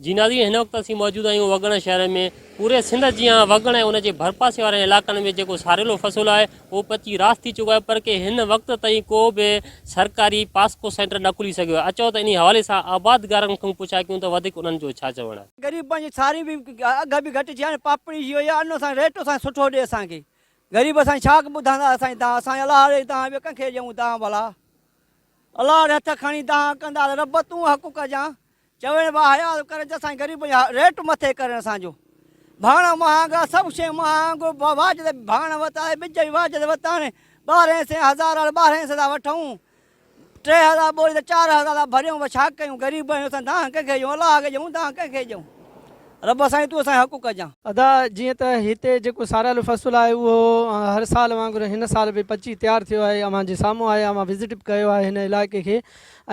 جي ناظرين هن وقت اسين موجود آهيون وڳڻ شهر ۾ پوري سنڌ جيان وڳڻ ۽ ان جي ڀرپاسي وارن علائقن ۾ جيڪو ساريلو فصل آهي اهو پچي راس ٿي چڪو آهي پر ڪي هن وقت تائين ڪو به سرڪاري پاسڪو سينٽر نه کلي سگهيو آهي اچو ته انهي حوالي سان آبادگارن کان پڇا ڪيون ته وڌيڪ انهن جو ڇا چوڻ آهي. غريبن جي ساري به اگهه به گهٽ ٿي هاڻي پاپڙي جي وئي آهي ان اسان ريٽ اسان سٺو ڏي اسان کي غريب اسان ڇا ٻڌاندا اسان دانهن اسان الله ڏي دانهن ٻيو ڪنهن کي ڏيون دانهن ڀلا الله ڏي هٿ کڻي دانهن ڪندا ته رب تون حق ڪجان چوين ڀاء حياء ڪرين ته اسان غريب جا ريٽ مٿي ڪرين اسان جو ڀاڻ مهانگا سڀ شيء مهانگو واجد ڀاڻ وتا آهي ٻج به واجد وتا آهن ٻارهين سين هزار ٻارهين سين ٿا وٺون 3000 ٻوري ته 4000 ٿا ڀريون بس ڇا ڪيون غريب آهيون اسان دانهن ڪنهن کي ڏيون الله کي ڏيون دانهن ڪنهن کي ڏيون رب سائين تون اسان جو حق ڪجان. ادا جيئن ته هتي جيڪو ساريالو فصل آهي اهو هر سال وانگر هن سال به پچي تيار ٿيو آهي اوهان جي سامهون آهي اوهان وزٽ به ڪيو آهي هن علائقي کي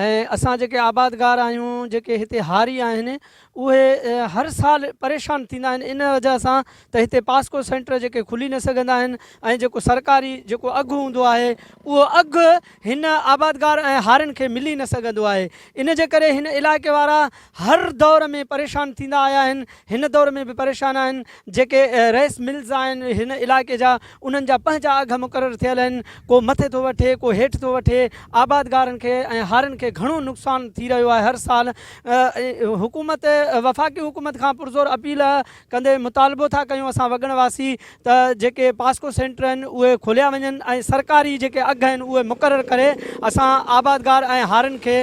۽ اسان جيڪي آبادگار آهيون جيڪي هتي هاري آهن اهي هر سال پريشان ٿيندا آهن ان وجه سان ته هتي پاسڪو سينٽر جيڪي کلي نه سگهندا آهن ۽ جيڪو سرڪاري جيڪو اگهه هوندو آهي اهو اگهه هن آبادگار ۽ هارين کي ملي نه سگهندو آهي ان جي ڪري هن علائقي وارا هر دور ۾ پريشان ٿيندا آيا آهن هن دور ۾ به پريشان آهن جيڪي رئيس ملز آهن هن علائقي جا انهن جا پنهنجا اگهه مقرر ٿيل آهن، ڪو مٿي ٿو وٺي ڪو هيٺ ٿو وٺي، آبادگارن کي ۽ هارين کي گهڻو نقصان ٿي رهيو آهي هر سال حڪومت وفاقي حڪومت کان پرزور اپيل ڪندي مطالبو ٿا ڪيون اسان وڳڻ واسي ته جيڪي پاسڪو سينٽر آهن اهي کوليا وڃن ۽ سرڪاري جيڪي اگهه آهن اهي مقرر ڪري اسان آبادگار ۽ هارين کي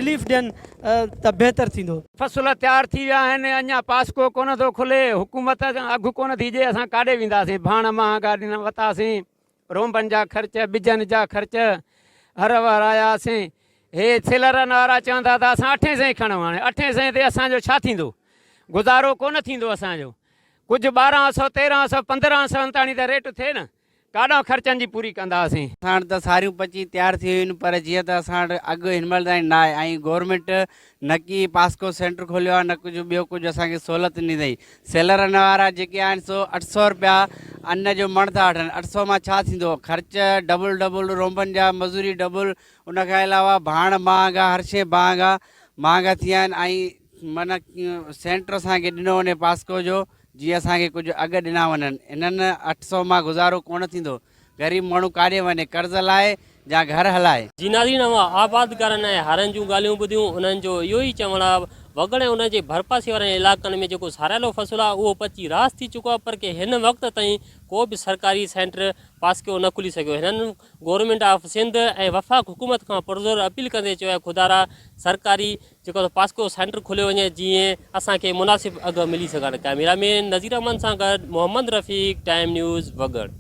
رليف ڏين ته بهتر ٿيندو. فصل تيار ٿي ويا آهن، اڃا پاسڪو ڪونه ٿو کلي، حڪومت اگهه ڪونه ٿي ڏئي، اسان ڪاڏي وينداسين، ڀاڻ مهانگا ڏنا وتاسين، رونبن جا خرچ، ٻجن جا خرچ، هر وار آياسين، هي سيلرن وارا چون ٿا ته اسان اٺين سئين کڻون، هاڻي اٺين سئين تي اسان جو ڇا ٿيندو، گذارو ڪونه ٿيندو اسان جو، ڪجهه 12 سئو، 13 سئو، 15 سئن تاڻي ته ريٽ ٿئي نه. ڪاڏانهن خرچن جي پوري ڪنداسين. اسان وٽ ته ساريون پچي تيار ٿي ويون آهن پر جيئن ته اسان وٽ اگهه هن مهل تائين ناهي ۽ گورنمينٽ نه ڪي پاسڪو سينٽر کوليو آهي نه ڪجهه ٻيو ڪجهه اسان کي سهولت ڏني اٿئي سيلرن وارا جيڪي آهن سو 800 رپيا ان جو مڻ ٿا وٺن 800 مان ڇا ٿيندو خرچ ڊبل ڊبل رونبن جا مزوري ڊبل ان کان علاوه ڀاڻ مهانگا هر شيء مهانگا مهانگا ٿي ويا آهن ۽ معنيٰ سينٽر اسان کي ڏنو وڃي پاسڪو جو جي اسان کي ڪجهه اگهه ڏنا وڃن. انهن 800 مان گذارو ڪونه ٿيندو. غريب ماڻهو ڪاڏي وڃي، قرض لاهي يا گهر هلائي. جي ناظرين اوهان آبادگارن ۽ هارين جون ڳالهيون ٻڌيون انهن جو اهو ئي چوڻ آهي وڳڻ ۽ ان جي ڀرپاسي وارن علائقن ۾ جيڪو ساريالو فصل آهي اهو پچي راس ٿي چڪو آهي پر ڪي هن وقت تائين ڪو به سرڪاري سينٽر پاسڪيو نه کلي سگهيو هنن گورنمينٽ آف سنڌ ۽ وفاق حڪومت کان پرزور اپيل ڪندي چيو آهي خدارا سرڪاري جيڪو پاسڪو سينٽر کوليو وڃي جيئن اسان کي مناسب اگهه ملي سگهن ڪئميرا مين نظير احمد سان گڏ محمد رفيق ٽائيم نيوز وڳڻ.